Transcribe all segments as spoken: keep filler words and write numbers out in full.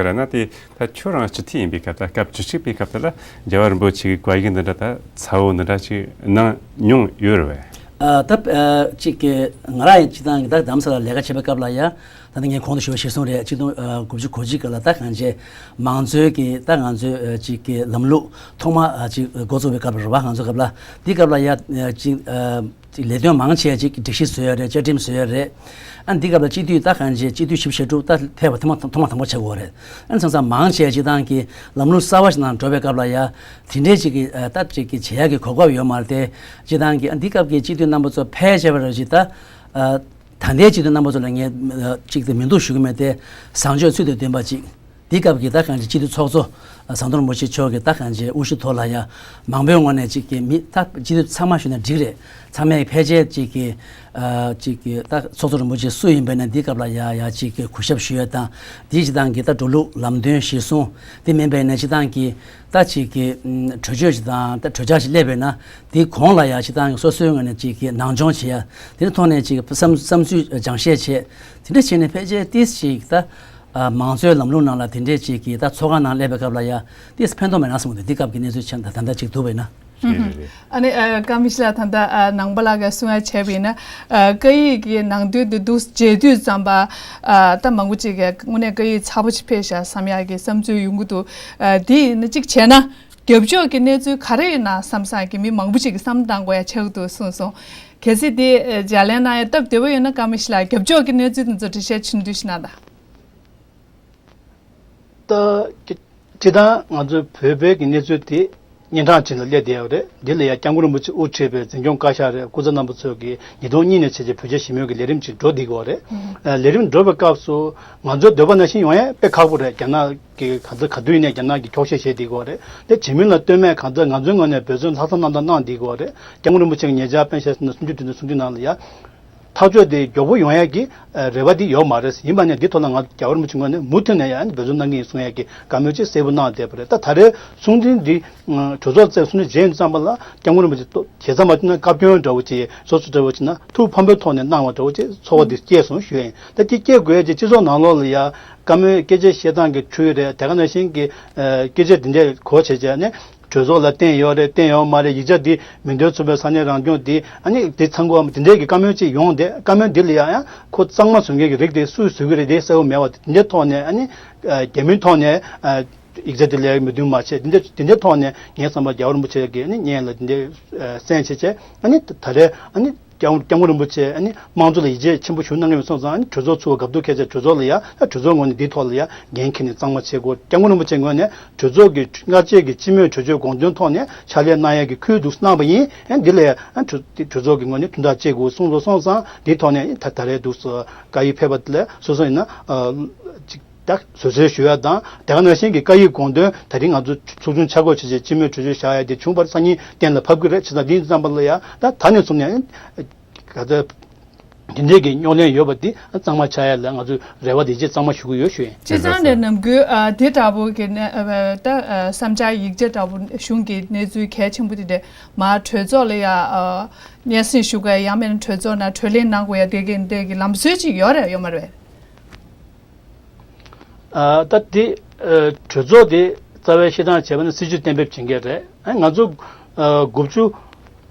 དཔེར་ན་དེ་ད་ཁྱོད་རང་སྤྱི་འཐུས་ཡིན་པའི་སྐབས་ད་སྐབས་བཅུ་གཅིག་པའི་སྐབས་དེ་ལ་རྒྱལ་བ་རིན་པོ་ཆེ་གི་བཀའ་ཡིག་འདི་འདྲ་ད་ཚ་བོ་འདི་འདྲ་ཅིག་གནང་མྱོང་ཡོད་རེད་པས། ཨ་ད་ཨ་ཅིག་གི་ང་རང་ཡང་སྤྱི་བཏང་གི་ད་རྡ་རམ་ས་ལ་ལས་ཀ་བྱེད་པའི་སྐབས་ལ་ཡ། ད་ནི་ངས་གོང་དུ་ཞུས་པ་གཞིར་བཟུང་རེད། ཆིག་སྟོང་དགུ་བརྒྱ་གོ་གཅིག་ལ་ད་གང་ཅི་མང་གཙོའི་གི་ད་ང་ཚོའི་ཅིག་གི་ལམ་ལུགས་ཐོག་མ་ཅིག་འགོ་བཙུགས་པའི་སྐབས་རེད་བ། ང་ཚོ་སྐབས་ལ་འདི་སྐབས་ལ་ཡ་ཅིག་ཅིག་ལས་དོན་མང་ཆེ་ཅིག་སྒྲིག་གཞི་བཟོས་ཡོད་རེད། བཅའ་ཁྲིམས་བཟོས་ཡོད་རེད། ཨ་འདི་སྐབས་ལ་སྤྱི་འཐུས་ད་གང་ཅི་སྤྱི་འཐུས་བཞི་བཅུ་ཞེ་དྲུག་ད་ཕེབས་པ་ཐེངས་མ་ཐེངས་མ་དང་པོ་བྱེད་དགོས་རེད། ཨ་ཚང་ཚང་མང་ཆེ་སྤྱི་བཏང་གི་ལམ་ལུགས་གསར་བ་ཞིག་ནང་འགྲོ་བའི་སྐབས་ལ་ཡ་དེ་འདྲའི་ཅིག་གི་ད་ཅིག་གི་བྱེད་ཡག་གི་གོ་སྐབས་ཡོད་མ་རེད་དེ། སྤྱི་བཏང་གི་ཨ་འདི་སྐབས་ཀྱི་སྤྱི་འཐུས་རྣམ་པ་ཚོ་ཕལ་ཆེ་བ་རེད་ཅིག་ད། ད་ལྟའི་སྤྱི་འཐུས་རྣམ་པ་ཚོ་ལ་ངས་གཅིག་དེ་མི་འདུག་ཞུ་གི་མེད་དེ། བཟང་སྤྱོད་ཚུལ་དང་ལྡན་པ་གཅིག་འདི་སྐབས་ཀྱི་ད་གང་ཅི་སྤྱི་འཐུས་ཚོགས་གཙོ་ཟམ་གདོང་རིན་པོ་ཆེ་མཆོག་གི་ད་གང་ཅི་དབུ་བཞུགས་ཐོག་ལ་ཡ་མང་པོའི་ངོས་ནས་གཅིག་གི་མི་ད་སྤྱི་འཐུས་ཚང་མ་ཞུས་ན་འགྲིག་རེད། ཚང་མས་ཕལ་ཆེར་གཅིག་གི་གཅིག་གི་ད་ཚོགས་གཙོ་རིན་པོ་ཆེ་སུ་ཡིན་པ་ཡིན་ན་འདི་སྐབས་ལ་ཡ་ཡ་གཅིག་གི་གུས་ཞབས་ཞུ་ཡ་དང་འདིའི་སྤྱི་བཏང་གི་ད་འགྲོ་ལུགས་ལམ་སྟོན་གཞིར་བཟུང་འདི་མིན་པ་ཡིན་ན་སྤྱི་བཏང་གི་ད་གཅིག་གི་ཨམ་གྲོས་ཆོད་ཅིག་དང་ད་གྲོས་འཆར་ཞིག་སླེབས་པས་ན་དེའི་གོང་ལ་ཡང་སྤྱི་བཏང་གི་སོ་སོའི་ངོས་ནས་གཅིག་གི་ནང་སྦྱོང་བྱེད་ཡ། དེ་ནི་ཐོག་ནས་གཅིག་གི་བསམ་བསམ་ཚུལ་སྦྱང་བཤད་བྱེད། དེ་འདྲ་བྱས་ནས་ཕལ་ཆེར་ཏིས་ཅིག་ད་ཨ་མང་གཙོའི་ལམ་ལུགས་ནང་ལ་དེ་འདྲས་ཅིག་གི་ད་ཚོགས་ཁང་ནང་སླེབས་པའི་སྐབས་ལ་ཡ་ཏིས་ཕན་ཐོགས་མེད་ན་བསམ་གི་འདུག་འདི་སྐབས་ཀྱི་གནས་ཚུལ་ཆ་ད་ད་ལྟ་ཅིག་འདུག་པས་ན། རེད་རེད་རེད། ཨ་ནི་ཨ་ཀ་མི་ཤི་ལ་ད་ལྟ་ཨ་ནང་པ་ལགས་ཀྱིས་གསུང་ཡ་བྱས་པ་ཡིན་ན། ཨ་བཀའ་ཡིག་གི་ནང་དོན་དེ་འདུག་མཇལ་དུས་ཙམ་པ། ཨ་ད་མང་པོ་ཅིག་གིས་དངོས་གནས་བཀའ་ཡིག་ཚ་པོ་ཅིག་ཕེབས་ཤག་བསམ་ཡག་གི་བསམ་ཚུལ་ཡོང་གི་འདུག་ཨ་དེ་ཡིན་ན་ཅིག་བྱས་ན་རྒྱབ་ཕྱོགས་ཀྱི་གནས་ཚུལ་ག་རེ་ཡིན་ན་བསམ་བསམ་གྱི་མི་མང་པོ་ཅིག་གིས་བསམ་བློ་བཏང་དགོས་ཡ་ཆགས་ཀྱི་འདུག་གསུངས་སོང་། གལ་སྲིད་དེ་ཨ་ལྗགས་ལན་གནང་ཡ་སྟབས་བདེ་པོ་ཡོད་ན་ཀ་མི་ཤི་ལ་རྒྱབ་ཕྱོགས་ཀྱི་གནས་ཚུལ་དེ་ཚོ་འགྲེལ་བཤད་ཆུང་དུ་ཞིག་གནང་དང་། ད་སྤྱི་བཏང་ང་ཚོའི་བོད་པའི་གི་གནས་ཚུལ་དེ་སྙན་གྲགས་ཅན་ལ་སླེབས་བསྡད་ཡོད་རེད། འདི་ལ་ཡང་སྐྱབས་མགོན་རིན་པོ་ཆེ་དབུ་ཁྲིད་པའི་འཛིན་སྐྱོང་བཀའ་ཤག་རེད། སྐུ་ཚབ་རྣམ་པ་ཚོས་གི་ཉིས་སྟོང་གཉིས་ནས་བྱས་རྗེས་བོད་རྒྱ་ཞི་མོལ་གྱི་ལས་རིམ་ཅིག་འགྲོ་བསྡད་ཀྱི་ཡོད་རེད། ཨ་ལས་རིམ་འགྲོ་བའི་སྐབས་སུ་ང་ཚོའི་འདོད་པ་ནང་བཞིན་ཡོང་ཡ་དཔེ་ཁག་པོ་རེད། རྒྱ་ནག་གི་ག་ཚོད་ག་དུས་ནས་རྒྱ་ནག་གི་འཁྱོག་བཤད་བྱས་བསྡད་ཀྱི་ཡོད་རེད། དེ་བྱེད་མིན་ལ་ལྟོས་མེད་གང་ཚོད་ང་ཚོའི་ངོས་ནས་འབད་བརྩོན་ལྷག་བསམ་རྣམ་དག་གནང་བསྡད་ཀྱི་ཡོད་རེད། སྐྱབས་མགོན་རིན་པོ་ཆེ་གི་ཉེ་ཆར་པཎ་ཞྭ་ཟེར་ན་སུམ་ཅུ་དོན་ཚན་སུམ་ཅུ་ནང་ལ་ཡ། ཐག་གཅོད་དེ་མགྱོགས་པོ་ཡོང་ཡག་གི་རེ་བ་དེ་ཡོད་མ་རེད། ཡིན་པ་ནས་འདི་ཐོག་ལ་ང་རྒྱལ་བ་རིན་པོ་ཆེ་ངོས་ནས་མུ་མཐུད་ནས་ཡང་འབད་བརྩོན་གནང་གི་ཡིན་གསུང་ཡག་གི་བཀའ་མོལ་ཅིག་གསལ་པོ་གནང་བསྡད་པ་རེད། ད་ད་རེས་གསུང་འཕྲིན་འདི་གྲོས་ཚོགས་བཙུགས་གསུང་འཕྲིན་བྱས་ཙམ་པ་ལ་སྐྱབས་མགོན་རིན་པོ་ཆེ་ཏོ་བྱས་ཙམ་པ་ན་བཀའ་བཀྱོན་འདྲ་བོ་ཅིག་སོ་སོ་འདྲ་བོ་ཅིག་ན་ཐུགས་ཕམ་པའི་ཐོག་ནས་གནང་བ་འདྲ་བོ་ཅིག་ཚོར་བ་འདི་སྐྱེས་སོང་ཞུ་ཡ་ཡིན། ད་དེ་སྐྱེ་དགོས་ཡ་ཅིག་སྤྱི་ཚོགས་ནང་ལོགས་ལ་ཡ་བཀའ་མོལ་སྐད་ཆ་བཤད་སྟངས་ཀྱི་འཕྲུལ་རེད། དེ་ག་ནང་བཞིན་གྱི་སྐད་ཆ་འདི་འདྲའི་གོ་བྱས་བྱས་ནས། གྲོས་ཚོགས་ལ་བརྟེན་ཡོད་རེད་བརྟེན་ཡོད་མ་རེད། ཡིག་ཆ་འདི་མི་འདོད་ཚུལ་བའི་ས་གནས་རང་སྐྱོང་འདི་ཨ་ནི་འདི་ཚང་གོ་འདི་འདྲས་ཀྱི་བཀའ་མོལ་ཅིག་ཡོང་སྟེ་བཀའ་མོལ་འདི་ལ་ཡང་ཡང་ཁོ་གཙང་མ་བཟོ་མཁན་གྱི་རིགས་དེ་སུས་བཟོ་གི་རེད་དེ་གསལ་པོ་མེད་པ་འདི་འདྲའི་ཐོག་ནས་ཨ་ནི་རྒྱ་མིའི་ཐོག་ནས་ཡིག་ཆ་འདི་ལ་མོས་མཐུན་མ་བྱས་འདི་འདྲ་འདི་འདྲའི་ཐོག་ནས་ངའི་བསམ་པར་རྒྱལ་བ་རིན་པོ་ཆེ་གི་ཨ་ནི་བརྙན་ལ་འདི་འདྲའི་གསན་བྱས་བྱས་ཨ་ནི་ད་རེས་ཨ་ནི། སྐྱབས་སྐྱབས་མགོན་རིན་པོ་ཆེ་ཨ་ནི་དམངས་གཙོ་ལ་ཡིད་ཆེས་ཆེན་པོ་ཞུ་གནང་གི་ཡོད་སོང་ཙང་ཨ་ནི་གྲོས་ཚོགས་ཚུགས་པ་སྐབས་ཐོག་ཁ་ཤས་གྲོས་ཚོགས་ལ་ཡ་ཨ་གྲོས་ཚོགས་ངོས་ནས་འདིའི་ཐོག་ལ་ཡ་འགན་འཁྱེར་ནས་གཙང་མ་བྱེད་དགོས། སྐྱབས་མགོན་རིན་པོ་ཆེ་ངོས་ནས་གྲོས་ཚོགས་ཀྱི་སྔ་རྗེས་ཀྱི་སྤྱི་མོས་གྲོས་ཆོད་དགོངས་དོན་ཐོག་ནས་ཕྱག་ལས་གནང་ཡས་ཀྱི་ཁུལ་འདུག་གནང་བ་ཡིན། ཨ་འདི་ལ་ཡ་ཨ་གྲོས་གྲོས་ཚོགས་ཀྱི་ངོས་ནས་དོན་དག་བྱེད་དགོས་གསུངས་སོང་ཙང་འདིའི་ཐོག་ནས་ད་ད་རེས་འདུག་སེ་བཀའ་ཡིག་ཕེབས་པ་དེ་ལ་སོ་སོ་ཡིན་ན་ཨ་ཅིག་ད་བཟོད་གསོལ་ཞུ་ཡ་དང་དེ་ག་ནང་བཞིན་གྱི་བཀའ་ཡིག་དགོངས་དོན་ད་རིང་ང་ཚོ་ཚོགས་ཆུང་ཆ་བགོས་བྱས་རྗེས་སྤྱི་མོས་གྲོས་ཆོད་བཞག་ཡ་དེ་བྱུང་བར་སང་ཉིན་གཏན་ལ་ཕབ་ཀྱི་རེད། བྱས་ཙང་འདི་ཙམ་པ་ལ་ཡ་ད་ད་ནས་བཟུང་ནས་ག་ཚོད་འདི་འདྲས་ཀྱི་རྙོག་གླེང་ཡོད་པ་འདི་གཙང་མ་ཆགས་ཡ་ལ་ང་ཚོས་རེ་བ་དེ་རྗེས་གཙང་མ་ཞུ་གི་ཡོད་ཞུ་ཡིན། སྤྱི་བཏང་ནས་ནམ་རྒྱུན་ཨ་དེ་འདྲ་པོ་གི་ནས་ཨ་ད་ཨ་བསམ་འཆར་ཡིག་ཆ་འདྲ་པོ་གཞུང་གི་གནས་ཚུལ་གལ་ཆེན་པོ་དེ་འདྲས་མར་གྲོས་ཚོགས་ལ་ཡ་ཨ་སྙན་སེང་ཞུ་དགོས་ཡ་ཡང་མིན་ན་གྲོས་ཚོགས་ནང་གྲོས་གླེང་གནང་དགོས་ཡ་དེ་གི་འདྲས་ཀྱི་ལམ་སྲོལ་ཅིག་ཡོད་རེད་ཡོད་མ་རེད། ཨ་ད་དེ་ཨ་གྲོས་ཚོགས་དེ་རྩ་བའི་བཤད་སྟངས་བྱས་པ་ན་སྲིད་ཇུས་གཏན་འབེབས་བྱེད་མཁན་རེད། ཨ་ང་ཚོ་ཨ་དགུ་བཅུ་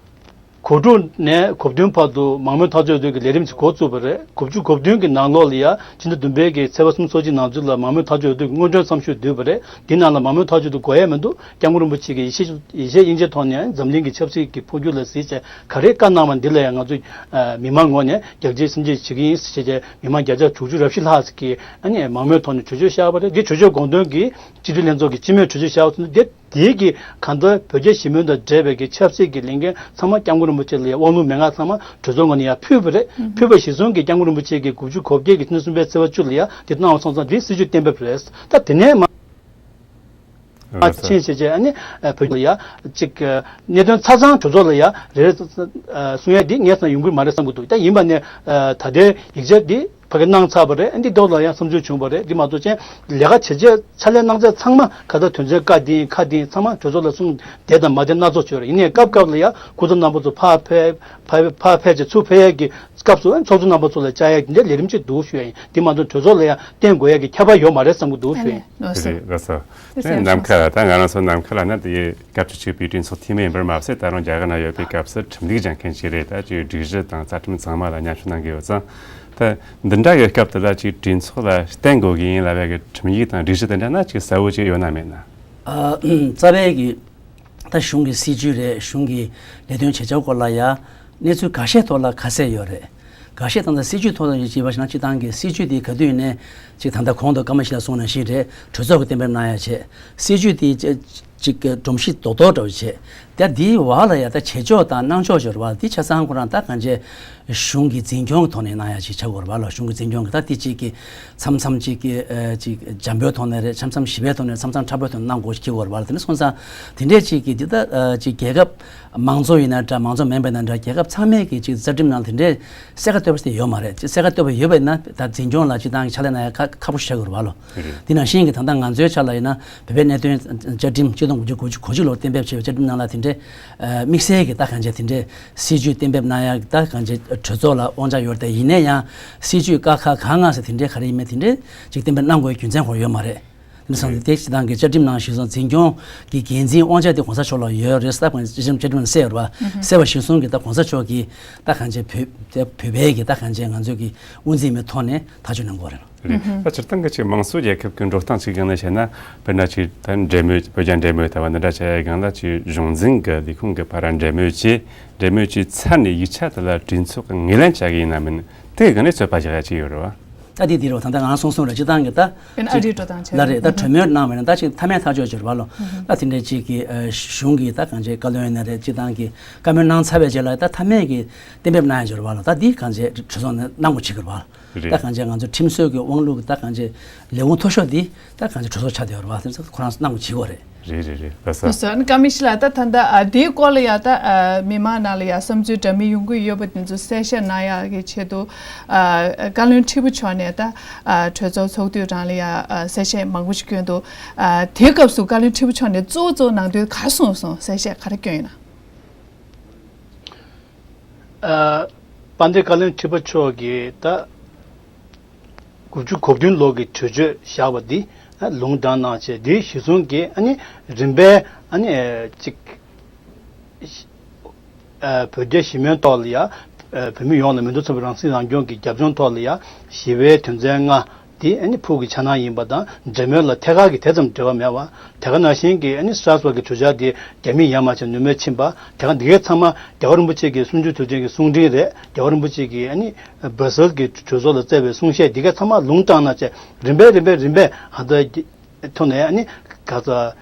གོ་དྲུག་ནས་གོ་བདུན་བར་དུ་མང་མོས་ཐག་གཅོད་འོས་བསྡུ་གི་ལས་རིམ་ཞིག་འགོ་བཙུགས་པ་རེད། དགུ་བཅུ་གོ་བདུན་གི་ནང་ལོགས་ལ་ཡ་ཕྱི་ཟླ་བདུན་པའི་གི་ཚེས་པ་སུམ་ཅུ་སོ་གཅིག་ནང་ཚུད་ལ་མང་མོས་ཐག་གཅོད་འོས་བསྡུ་གི་སྔོན་འགྲོའི་མཚམས་ཞུགས་བསྡུས་པ་རེད། འདི་ནང་ལ་མང་མོས་ཐག་གཅོད་དུ་དགོས་ཡ་མི་འདུག་སྐྱབས་མགོན་རིན་པོ་ཆེ་གིས་ཡེ་ཤེས་ཡེ་ཤེས་དབྱིངས་ཅན་ཐོག་ནས་འཛམ་གླིང་གི་ཆབ་སྲིད་ཀྱི་འཕོ་འགྱུར་ལ་གཟིགས་བྱས་ག་རེ་བཀའ་གནང་བ་འདི་ལ་ཡང་ང་ཚོས་ཨ་མི་མང་ངོས་ནས་རྒྱ་ཆེའི་སེམས་ཅན་བྱེད་ཀྱི་ཡིན་ཟེར་བྱས་བྱས་མི་མང་བརྒྱ་ཆ་དྲུག་ཅུ་རེ་བཞི་ལྷག་ཅིག་གིས་ཨ་ནི་མང་མོས་ཐོག་ནས་གྲོས་ཆོད་བཞག་པ་རེད། འདི་གྲོས་ཆོད་དགོངས་དོན་གྱིས་སྤྱི་འཐུས་ལྷན་ཚོགས་ཀྱིས་སྤྱི་མོས་གྲོས་ཆོད་བཞག་པ་དེ་དེའི་གི་གང་ལྟར་བོད་རྒྱ་ཞི་མོལ་དང་འབྲེལ་བའི་གི་ཆབ་སྲིད་ཀྱི་ལས་འགན་ཚང་མ་སྐྱབས་མགོན་རིན་པོ་ཆེ་ལ་ཡང་དབང་ལུང་མན་ངག་ཚང་མ་གྲོས་ཚོགས་ངོས་ནས་ཡང་ཕུལ་བ་རེད། ཕུལ་བ་གཞིར་བཟུང་གིས་སྐྱབས་མགོན་རིན་པོ་ཆེ་གིས་དགུ་བཅུ་གོ་བརྒྱད་ཀྱི་ཕྱི་ཟླ་གསུམ་པའི་ཚེས་པ་བཅུ་ལ་ཡང་དེ་གནང་བ་སོང་ཙང་དེ་སྲིད་ཇུས་གཏན་འབེབས་རེད། ད་དེ་ནས་མ། ཨ་ཕྱིན་བྱས་བྱས་ཨ་ནི་བོད་ལ་ཡ་གཅིག་གནད་དོན་ཆ་ཚང་གྲོས་ཚོགས་ལ་ཡ་རེ་རེ་གསུང་ཡ་འདི་ངས་བསམ་ཡོང་གི་མ་རེད་བསམ་གི་འདུག་ད་ཡིན་པ་ནས་ད་ལྟའི་ཡིག་ཆ་འདི་ཕ་གི་གནང་ཚར་བ་རེད། འདི་ཐོག་ལ་ཡང་བསམ་ཚུལ་བྱུང་བ་རེད། འདི་མ་གཏོགས་ཅན་ལས་ཀ་བྱེད་ཆེད་ཕྱག་ལས་གནང་ཚད་ཚང་མ་ག་ད་དོན་ཚན་བཀའ་འདི་ཁ་འདི་ཚང་མ་གྲོས་ཚོགས་ལ་གསུང་བསྡད་དང་མ་བསྡད་སྣ་ཚོགས་བྱོས་རེད། ཡིན་ནའི་སྐབས་སྐབས་ལ་ཡ་སྐུ་ཚབ་རྣམ་པ་ཚོ་ཕར་ཕེབས་ཕར་ཕར་ཕེབས་བྱས་ཚུར་ཕེབས་ཡས་ཀྱི་ སྐབས་སུ་ཚོགས་གཙོ་རྣམ་པ་ཚོ་ལ་བཅར་ཡག་འདི་འདྲའི་ལས་རིམ་ཅིག་འདུག་ཞུ་ཡ་ཡིན། འདི་མ་གཏོགས་གྲོས་ཚོགས་ལ་ཡང་བརྟེན་དགོས་ཡག་གི་ཁྱད་པར་ཡོད་མ་རེད་བསམ་གྱི་འདུག་ཞུ་ཡ་ཡིན། ལགས་སོ། ལགས་སོ། ནམ་མཁའ་ལ་ད་ང་རང་ཚོ་ནམ་མཁའ་ལ་ན་དེ་སྐབས་བཅུ་གཅིག་པའི་གྲོས་ཚོགས་འཐུས་མི་ཡིན་པར་མ་ཟད། ད་རུང་རྒྱ་གར་ན་ཡོད་པའི་སྐབས་སུ་ཁྲིམས་སྒྲིག་སྦྱང་མཁན་ཞིག་རེད། ད་ཅིག་སྒྲིག་གཞི་དང་རྩ་ཁྲིམས་ཚང་མ་ལ་མཉམ་ཞུགས་གནང་གི་ཡོད་ཙང་། ད་འདི་འདྲ་གི་སྐབས་དེ་ལ་ཅིག་གྲོས་ཚོགས་ལ་བརྟེན་དགོས་ཀྱི་ཡིན་ལབ་ཡག་གི་ཁྲིམས་ཡིག་དང་སྒྲིག་གཞི་དེ་འདྲ་ན་ཅིག་གསལ་བོ་ཅིག་ཡོད་ན་མེད་ན། ཨ། རྩ་བའི་གི་ད་གཞུང་གི་སྲིད་ཇུས་རེད། གཞུང་གི་ལས་དོན་བྱེད་ཕྱོགས་སྐོར་ལ་ཡ་གནས་ཚུལ་འགའ་ཤས་ཐོག་ལ་ཁ་གསལ་ཡོད་རེད། འགའ་ཤས་ད་ལྟ་སྲིད་ཇུས་ཐོག་ལ་ཡོད་ཅེས་པ་ཞིག་ན། སྤྱི་བཏང་གི་སྲིད་ཇུས་དེ་ག་དུས་ནས་ཅིག་ད་ལྟ་གོང་དུ་ཀརྨ་ཤཱི་ལ་གསུངས་ནང་བཞིན་རེད། གྲོས་ཚོགས་ཀྱིས་གཏན་འབེབས་གནང་ཡ་བྱས། སྲིད་ཇུས་དེ་ཅིག་གི་སྒྲོམ་གཞི་རྡོག་རྡོག་འདྲ་བོ་བྱས། ད་དེའི་བར་ལ་ཡ་ད་བྱེད་ཕྱོགས་དང་གནང་ཕྱོགས་ཅིག་ཡོད་རེད་བ། དེ་ཆ་ཚང་ཁོ་རང་ད་གང་བྱས་གཞུང་གི་འཛིན་སྐྱོང་གི་ཐོག་ནས་གནང་ཡ་ཅིག་ཆགས་དགོས་རེད་བ་ལ། གཞུང་གི་འཛིན་སྐྱོང་གི་ད་དེ་ཅིག་གི་མཚམས་མཚམས་ཅིག་གི་ཨ་ཅིག་འཇམ་པོའི་ཐོག་ནས་རེད། མཚམས་མཚམས་ཞི་བའི་ཐོག་ནས་རེད། མཚམས་མཚམས་ཁྲ་བོའི་ཐོག་ནས་གནང་དགོས་ཀྱི་ཡོད་རེད་བ་ལ། དེ་ནི་སོང་ཙང་དེ་འདྲས་ཅིག་གི་འདི་ད་ཨ་ཅིག་རྒྱལ་ཁབ་མང་གཙོ་ཡིན་ན་འདྲ། མང་གཙོ་མིན་པ་ཡིན་ན་འདྲ། རྒྱལ་ཁབ་ཚང་མས་ཀྱི་ཅིག་རྩ་ཁྲིམས་ནང་དེ་འདྲས་གསལ་ཁ་གཏོད་པ་ཞིག་ཡོད་མ་རེད། ཅིག་གསལ་ཁ་གཏོད་པ་ཡོད་པ་ཡིན་ན་ད་འཛིན་སྐྱོང་ལ་སྤྱི་བཏང་གི་ཕྱག་ལས་གནང་ཡ་ཁག་ཁག་པོ་ཞིག་ཆགས་ཀྱི་ཡོད་རེད་བ་ལ། དེ་ནང་བཞིན་གྱི་ད་ལྟ་ང་ཚོའི་ཆ་ལ་ཡིན་ན་བོད་པའི་གནད་དོན་བཅའ་ཁྲིམས་ཆིག་སྟོང་དགུ་བརྒྱ་དགུ་བཅུ་གོ་གཅིག་ལོར་གཏན་འབེབས་བྱས་པའི་བཅའ་ཁྲིམས་ནང་ལ་དེ་འདྲའི་དམིགས་བསལ་གྱི་ད་གང་བྱས་དེ་འདྲའི་སྲིད་ཇུས་གཏན་འབེབས་གནང་ཡ་ད་གང་བྱས་གྲོས་ཚོགས་ལ་དབང་ཆ་ཡོད་རེད། དེ་ཡིན་ན་ཡང་སྲིད་ཇུས་ཀ་ཁ་ག་ང་ཟེར་དེ་འདྲའི་ག་རེ་ཡིན་མིན་དེ་འདྲའི་ཅིག་གཏན་འབེབས་གནང་དགོས་རྒྱུ་མཚན་ཁོ་རང་ཡོད་མ་རེད། དེ་ནི་སང་དེ་སྤྱི་བཏང་གི་བཅའ་ཁྲིམས་ནང་གཞིར་བཟུང་འཛིན་སྐྱོང་གི་འགན་འཛིན་དབང་ཆ་དེ་གོང་ས་མཆོག་ལ་ཡོད་རེད། ད་གང་བཅའ་ཁྲིམས་བཅའ་ཁྲིམས་ནང་གསལ་ཡོད་རེད་བ། གསལ་བ་གཞིར་བཟུང་གི་ད་གོང་ས་མཆོག་གིས་ད་གང་བྱས་བོད་དེ་བོད་པའི་གི་ད་གང་བྱས་ང་ཚོ་གི་དབུ་འཛིན་མའི་ཐོག་ནས་ཐག་གཅོད་གནང་དགོས་རེད། རེད། ད་སྤྱིར་བཏང་གི་ཅིག་དམངས་གཙོ་རྒྱལ་ཁབ་ཀྱི་འགྲོ་སྟངས་ཅིག་སྒང་ལ་བྱས་ན། དཔེར་ན་ཅིག་ད་འབྲེལ་མོལ་བོད་རྒྱ་འབྲེལ་མོལ་ལྟ་བུ་འདི་འདྲ་བྱ་ཡ་སྒང་ལ་ཅིག་གཞུང་འཛིན་གྱི་ལས་ཁུངས་ཀྱི་བར་འབྲེལ་མོལ་བྱས། འབྲེལ་མོལ་བྱས་ཚར་ནས་ཡིག་ཆ་དེ་ལ་གྲོས་ཚོགས་ཀྱིས་ངོས་ལེན་བྱ་གི་ཡིན་ན་མིན། དེ་གི་སྒང་ནས་ཚོད་དཔག་བྱེད་ཡ་ཅིག་ཡོད་རེད་བ། ད་དེ་དེ་རེད་བ། ད་ལྟ་ང་རང་གསུངས་གསུངས་རེད། སྤྱིར་བཏང་གི་ད་དཔེར་ན་ཨ་རིའི་འགྲོ་སྟངས་བྱས་ལ་རེད། ད་གྲོས་མོལ་གནང་བ་ཡིན་ན་ད་ཅིག་མཐའ་མའི་ཐག་གཅོད་ཅིག་རེད་བ་ལོ། ད་དེ་འདྲའི་ཅིག་གི་ཨ་གཞུང་གི་ད་གང་བྱས་བཀའ་བློན་ཡིན་ན་རེད། སྤྱིར་བཏང་གི་བཀའ་མོལ་གནང་ཚར་བའི་རྗེས་ལ་ད་མཐའ་མའི་གི་གཏན་འབེབས་གནང་ཡ་ཅིག་རེད་བ་ལོ། ད་དེ་གང་བྱས་གྲོས་ཚོགས་ནས་གནང་དགོས་བྱེད་ཀྱི་རེད་བ། རེད། ད་གང་བྱས་ང་ཚོ་ཁྲིམས་སྲོལ་གྱི་དབང་ལུགས་ཀྱི་ད་གང་བྱས་ལས་ཁུངས་མཐོ་ཤོས་འདི་ད་གང་བྱས་གྲོས་ཚོགས་ཆགས་བསྡད་ཡོད་རེད་བ། དེ་ཚོ་ཁོ་རང་ཚོ་གནང་དགོས་བྱེད་དགོས་རེད། རེད་རེད་རེད། ལགས་སོ། ལགས་སོ། ཨ་ནི་ཀརྨ་ཤཱི་ལགས། ད་ད་ལྟ་ཨ་དེའི་སྐོར་ལ་ཡ་ད་ཨ་མི་མང་ནང་ལ་ཡ་བསམ་ཚུལ་འདྲ་མིན་ཡོང་གི་ཡོད་པ་དེ་ཚོ་གསལ་བཤད་གནང་ཡག་གི་ཆེད་དུ་ཨ་བཀའ་བློན་ཁྲི་པ་མཆོག་ནས་ད་ཨ་གྲོས་ཚོགས་ཚོགས་དུས་རང་ལ་ཡ་ཨ་གསལ་བཤད་མང་པོ་ཞིག་བསྐྱོན་འདུག་ཨ་དེའི་སྐབས་སུ་བཀའ་བློན་ཁྲི་པ་མཆོག་ནས་གཙོ་བོ་གཙོ་བོ་ནང་དོན་ག་རེ་གསུངས་སོང་། གསལ་བཤད་ག་རེ་བསྐྱོན་ཡོད་ན། ཨ་དཔལ་ལྡན་བཀའ་བློན་ཁྲི་པ་མཆོག་གིས་ད་དགུ་བཅུ་གོ་བདུན་ལོ་གི་གྲོས་ཆོད་བཞག་པ་འདི་ལུང་དྲངས་གནང་བྱས། འདིའི་གཞི་བཟུང་གིས་ཨ་ནི་རིམ་པས་ཨ་ནི་ཨ་ཅིག་ཨ་བོད་རྒྱ་ཞི་མོལ་ཐོག་ལ་ཡ་ཨ་བོད་མི་ཡོངས་ལ་མི་འདོད་རྩོམ་པའི་རང་སྲིད་རང་སྐྱོང་གི་རྒྱབ་ལྗོངས་ཐོག་ལ་ཡ་ཞི་བའི་དོན་ཚན་ལྔ། དེ་ཨ་ནི་ཕུགས་ཀྱི་འཆར་སྣང་ཡིན་པ་དང་། འབྲེལ་མོལ་ལ་ཐད་ཀར་གྱི་དེ་ཙམ་འབྲེལ་བ་མེད་པ། དེ་ག་ནང་བཞིན་གྱི་ཨ་ནི་སི་ཊ་སི་བྷག་གི་གྲོས་འཆར་དེ་རྒྱ་མིས་ཡར་མར་བྱས་ནན་མོལ་ཕྱིན་པ། དེ་ག་འདི་གའི་ཚང་མ་རྒྱལ་བ་རིན་པོ་ཆེ་གི་གསུང་ཆོས་དུས་ཆེན་གྱི་གསུང་འཕྲིན་རེད། རྒྱལ་བ་རིན་པོ་ཆེ་གིས་ཨ་ནི་སྦར་སིལ་གྱི་གྲོས་ཚོགས་ལ་སྩལ་བའི་གསུང་བཤད་འདི་ག་ཚང་མ་ལུང་དྲངས་གནང་བྱས། རིམ་པས་རིམ་པས་རིམ་པས་ཨ་ད་ཐོག་ནས་ཨ་ནི་ག་ཚ་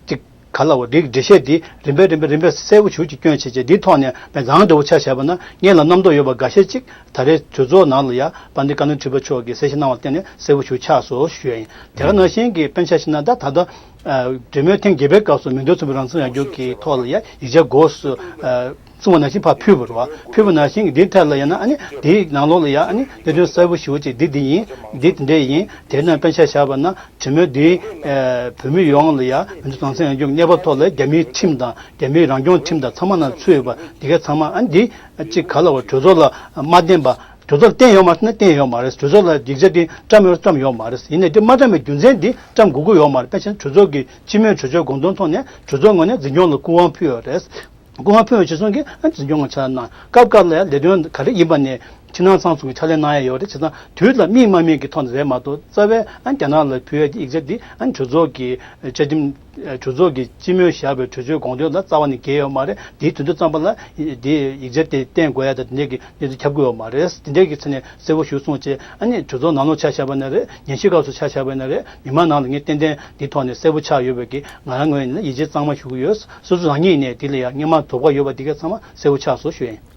ཅིག་ག་ལ་བ་འདི་འགྲེལ་བཤད་འདི་རིམ་པས་རིམ་པས་རིམ་པས་གསལ་པོ་ཞེ་པོ་ཅིག་བསྐྱོན་བྱས་བྱས། འདིའི་ཐོག་ནས་བས་བཟང་འདྲ་བོ་ཆ་བཞག་པ་ན་སྔོན་ལ་རྣམ་རྟོག་ཡོད་པ་འགའ་ཤས་ཅིག་ད་རེས་གྲོས་ཚོགས་ནང་ལ་ཡ་དཔལ་ལྡན་བཀའ་བློན་ཁྲི་པ་མཆོག་གིས་གསལ་བཤད་གནང་བ་བརྟེན་ནས་གསལ་པོ་ཞེ་པོ་ཆགས་སོང་ཞུ་ཡ་ཡིན། དེ་ག་ནང་བཞིན་གྱི་དཔེར་ན་ཆ་བཞག་ན་ད་ད་ལྟ་ཨ་གྲོས་མོལ་ཐེངས་བརྒྱད་པའི་སྐབས་སུ་མི་འདོད་རྩོམ་པའི་རང་སྲིད་རང་སྐྱོང་གི་ཐོག་ལ་ཡ་ཡིག་ཆ་སྒོ་སུ་ཨ་གསུངས་པ་ནང་བཞིན་ཕར་ཕུལ་བ་རེད་བ། ཕུལ་བ་ནང་བཞིན་གྱི་འདིའི་ཐད་ལ་ཡ་ན་ཨ་ནི་འདིའི་ནང་ལོགས་ལ་ཡ་ཨ་ནི་གནད་དོན་གསལ་པོ་ཞེ་པོ་ཅིག་འདི་འདི་ཡིན། འདི་འདི་འདྲས་ཡིན། དེ་ནས་དཔེར་ན་ཆ་བཞག་པ་ན། གྲོས་མོལ་འདི་ཨ་བོད་མི་ཡོངས་ལ་ཡ་མི་འདོད་རྩོམ་པའི་རང་སྲིད་རང་སྐྱོང་གི་གནས་བབ་ཐོག་ལ་རྒྱ་མིའི་ཁྲིམས་དང་རྒྱ་མིའི་རང་སྐྱོང་ཁྲིམས་དང་ཚང་མ་ནང་ཚུད་ཡོད་པ་འདི་ག་ཚང་མ་ཨ་འདི་གཅིག་ག་ལ་བ་གྲོས་ཚོགས་ལ་མ་བརྟེན་པ། གྲོས་ཚོགས་ལ་བརྟེན་ཡོད་མ་རེད་ན་བརྟེན་ཡོད་མ་རེད། གྲོས་ཚོགས་ལ་ཡིག་ཆ་འདི་བཀྲམ་ཡོད་བཀྲམ་ཡོད་མ་རེད། ཡིན་ནའི་འདི་མ་བཀྲམ་པའི་རྒྱུ་མཚན་འདི་བཀྲམ་དགོས་ཀྱི་ཡོད་མ་རེད། དཔེར་ན་གྲོས་ཚོགས་ཀྱི་སྤྱི་མོས་གྲོས་ཆོད་དགོངས་དོན་ཐོག་ནས་གྲོས་ཚོགས་ངོས་ནས་འཛིན་སྐྱོང་ལ་སྐུ་དབང་ཕུལ་ཡོད་རེད། སྐུ་དབང་ཕུལ་བ་བྱས་སོང་གི་ཨ་འཛིན་སྐྱོང་ངོ་ཆ་ན་སྐབས་སྐབས་ལ་ཡང་ལས་དོན་ག་རེ་ཡིན་པ་ནས་ཕྱི་ནང་ཚང་ཚུང་གི་ཕྱག་ལས་གནང་ཡ་ཡོད་རེད། བྱས་ཙང་དུས་ལ་དམིགས་མ་དམིགས་ཀྱི་ཐོག་ནས་རེད་མ་གཏོགས། རྩ་བའི་ཨ་རྒྱ་ནག་ལ་ཕུལ་ཡ་གི་ཡིག་ཆ་འདི་ཨ་གྲོས་ཚོགས་ཀྱི་བཅའ་ཁྲིམས་གྲོས་ཚོགས་ཀྱི་སྤྱི་མོས་བཞག་པའི་གྲོས་ཆོད་དགོངས་དོན་ལ་རྩ་བ་ནས་འགལ་ཡོད་མ་རེད། དེའི་དོན་དུ་བརྩམས་པ་ལ་དེ་ཡིག་ཆ་དེ་བསྟན་དགོས་ཡ་དང་དེ་འདྲས་ཀྱི་གནས་ཚུལ་ཁྱབ་ཀྱི་ཡོད་མ་རེད། དེ་འདྲས་ཀྱི་ཆ་ནས་གསལ་པོ་ཞུ་སོང་བྱས། ཨ་ནི་གྲོས་ཚོགས་ནང་ལོགས་ཆ་བཞག་པ་ན་རེད། ཉན་ཞིབ་སྐབས་སུ་ཆ་བཞག་པ་ན་རེད། མི་མང་ནང་ལ་ངས་ཏན་ཏན་འདི་ཐོག་ནས་གསལ་པོ་ཆགས་ཡོད་པའི་གི་ང་རང་ངོས་ནས་ཡིད་ཆེས་གཙང་མ་ཞུ་གི་ཡོད། སོ་སོ་རང་ཉིད་ནས་དེ་ལ་ཡང་སྔོན་མ་དོགས་པ་ཡོད་པ་དེ་ག་ཚང་མ་གསལ་པོ་ཆགས་སོང་ཞུ་ཡ་ཡིན།